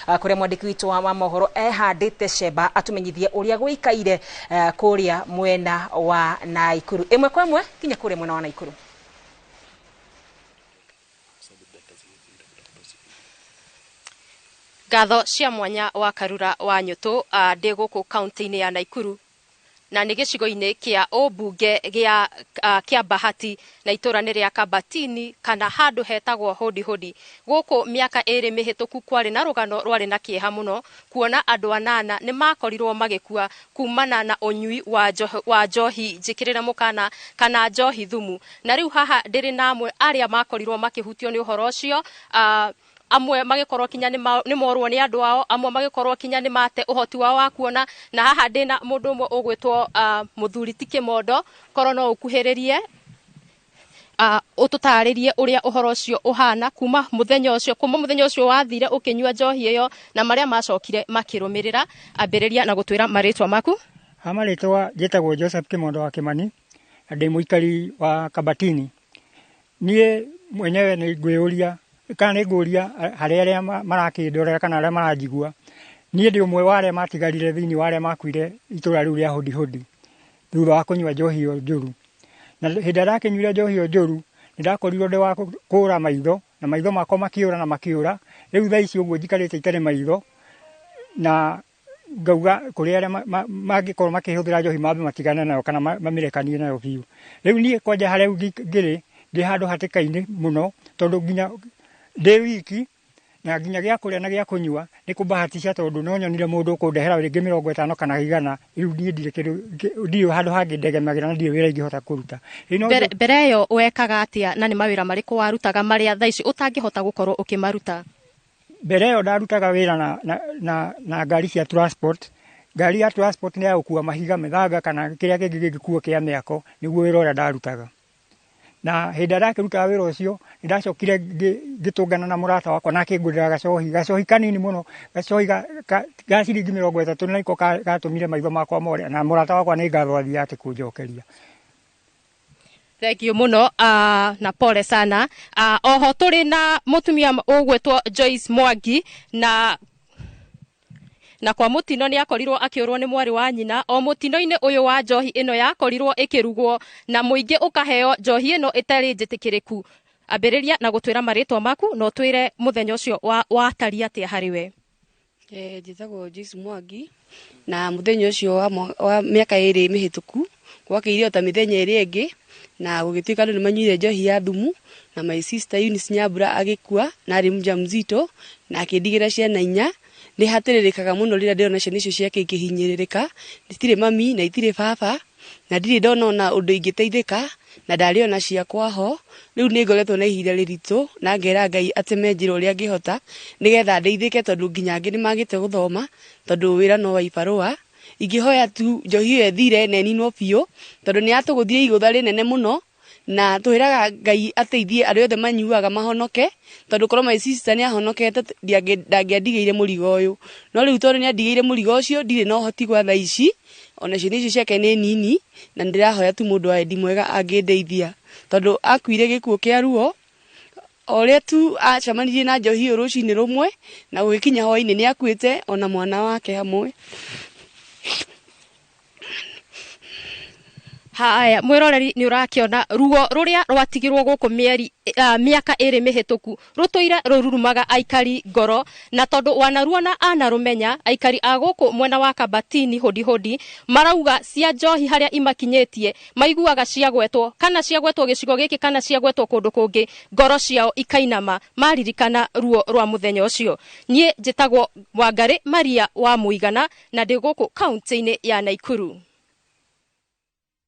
Kũrĩa mwandĩki witũ wa mohoro ehandĩte cemba atũmenyithie ũrĩa gũikaire kũrĩa mwena wa Naikuru. Ĩmwe kwa ĩmwe kinya kũrĩa mwena wa Naikuru. Ngatho cia mwanya wa Karura wa Nyũtũ. Ndĩ gũkũ kaunti-inĩ ya Naikuru na nĩ gĩcigo-inĩ kĩa ũmbunge gĩa kĩa Bahati na itũra nĩ rĩa Kabatini kana handũ hetagwo Hodi Hodi. Gũkũ mĩaka 2 mĩhĩtũku kwarĩ na rũgano rwarĩ na kĩeha mũno kuona andũ 8 nĩ makorirwo magĩkua kumana na ũnyui wa njohi njĩkĩrĩre mũkana kana njohi thumu. Na rĩu haha ndĩrĩ na amwe arĩa makorirwo makĩhutio nĩ ũhoro ũcio, amwe magĩkorwo kinya nĩ morwo nĩ andũ ao, amwe magĩkorwo kinya nĩ mate ũhoti wao wa kuona. Na haha ndĩna mũndũ ũmwe ũgwĩtwo mũthuri ti Kĩmondo, korwo no ũkuhĩrĩrie ũtũtarĩrie ũrĩa ũhoro ũcio ũhana kuma mũthenya ũcio, kuma mũthenya ũcio wathire ũkĩnyua njohi ĩyo na marĩa macokire makĩrũmĩrĩra. Ambĩrĩria na gũtwĩra marĩtwa maku. Ha marĩtwa njĩtagwo Joseph Kĩmondo wa Kĩmani na ndĩ mũikari wa Kabatini. Niĩ mwenyewe nĩ ngwĩyũria kana nĩ ngũria harĩ arĩa marakĩndorera kana arĩa maranjigua, niĩ ndĩ ũmwe wa arĩa matigarire thĩinĩ wa arĩa makuire itũra rĩu rĩa Hodi Hodi thutha wa kũnyua njohi ĩyo njũru. Na hĩndĩ ĩrĩa ndakĩnyuire njohi ĩyo njũru nĩ ndakorirwo ndĩ wa kũra maitho na maitho makwa makĩũra na makĩũra. Rĩu thaa ici ũguo njikarĩte itarĩ maitho, na ngauga kũrĩ arĩa mangĩkorwo makĩhũthĩra njohi mambe matigane nayo kana mamĩrekanie nayo biũ. Rĩu niĩ kwanja harĩa ngĩrĩ ndĩ handũ hatĩka-inĩ mũno, tondũ nginya ndĩ wiki na nginya gĩa kũrĩa na gĩa kũnyua nĩ kũbahatisha, tondũ no nyonire mũndũ ũkũndehera rĩngĩ 50 kana 100. Rĩu niĩ ndirĩ kĩndũ, ndirĩ handũ hangĩ ndegemagĩra na ndirĩ wĩra ingĩhota kũruta. Rĩu no Mbere ĩyo wekaga atĩa na nĩ mawĩra marĩkũ warutaga marĩa thaa ici ũtangĩhota gũkorwo ũkĩmaruta? Mbere ĩyo ndarutaga wĩra na ngari cia transport. Ngari ya transport nĩ ya gũkua mahiga, mĩthanga kana kĩrĩa kĩngĩ gĩngĩkuo kĩa mĩako, nĩguo wĩra ũrĩa ndarutaga. Na hĩndĩ ĩrĩa ndakĩrutaga wĩra ũcio nĩ ndacokire ngĩtũngana na mũrata wakwa na akĩngũrĩra gacohi, gacohi kanini mũno, gacohi ga ciringi 30, na nĩko gatũmire maitho makwa more, na mũrata wakwa nĩ ngatho athiaga atĩ kũnjokeria. Thank you mũno, na pole sana. Oho tũrĩ na mũtumia ũgwĩtwo Joyce Mwangi, na kwa mũtino nĩ akorirwo akĩũrwo nĩ mwarĩ wa nyina o mũtino-inĩ ũyũ wa njohi ĩno yakorirwo ĩkĩrugwo na mũingĩ ũkaheo njohi ĩno ĩtarĩ njĩtĩkĩrĩku. Ambĩrĩria na gũtwĩra marĩtwa maku na ũtwĩre mũthenya ũcio watariĩ atĩa harĩ we. Njĩtagwo Joyce Mwangi, na mũthenya ũcio wa mĩaka 2 mĩhĩtũku gwakĩire o ta mĩthenya ĩrĩa ĩngĩ, na gũgĩtuĩka andũ nĩ manyuire njohi ya thumu, na my sister Eunice Nyambura agĩkua na arĩ mjamzito na akĩndigĩra ciana 4. Nĩ hatĩrĩrĩkaga mũno rĩrĩa ndĩrona ciana icio ciake ikĩhinyĩrĩrĩka, itirĩ mami na itirĩ baba, na ndirĩ ndona ona ũndũ ingĩteithĩka, na ndarĩ ona ciakwa ho. Rĩu nĩ ngoretwo na ihinda rĩritũ na ngera Ngai ateme njĩra ũrĩa angĩhota nĩgetha ndeithĩke, tondũ nginya angĩ nĩ magĩte gũthoma tondũ wĩra no wa ibarũa. Ingĩhoya tu njohi ĩyo ĩthire na ĩninwo biũ, tondũ nĩ yatũgũthire igũtha rĩnene mũno, na twĩraga Ngai ateithie arĩa othe manyuaga mahonoke, tondũ korwo my sister nĩ ahonokete ndangĩandigĩire mũrigo ũyũ. No rĩu tondũ nĩ andigĩire mũrigo ũcio ndirĩ na ũhoti gwa thaa ici, ona ciana icio ciake nĩ nini, na ndĩrahoya tu mũndũ wa wendi mwega angĩndeithia, tondũ akuire gĩkuũ kĩa ruo o ũrĩa tu acemanirie na njohi ĩyo rũcinĩ rũmwe, na gũgĩkinya hwaĩ-inĩ nĩ akuĩte ona mwana wake hamwe. Haya, mwĩroreri nĩ ũrakĩona ruo rũrĩa rwatigirwo gũkũ mĩaka 2 mĩhĩtũku rũtũire rũrurumaga aikari ngoro, na tondũ wanaruona anarũmenya, aikari a gũkũ mwena wa Kabatini Hodi Hodi marauga cia njohi harĩa imakinyĩtie maiguaga ciagwetwo, kana ciagwetwo gĩcigo gĩkĩ kana ciagwetwo kũndũ kũngĩ, ngoro ciao ikainama maririkana ruo rwa mũthenya ũcio. Niĩ njĩtagwo Wangari Maria wa Mũigana na ndĩ gũkũ kaunti-inĩ ya Naikuru.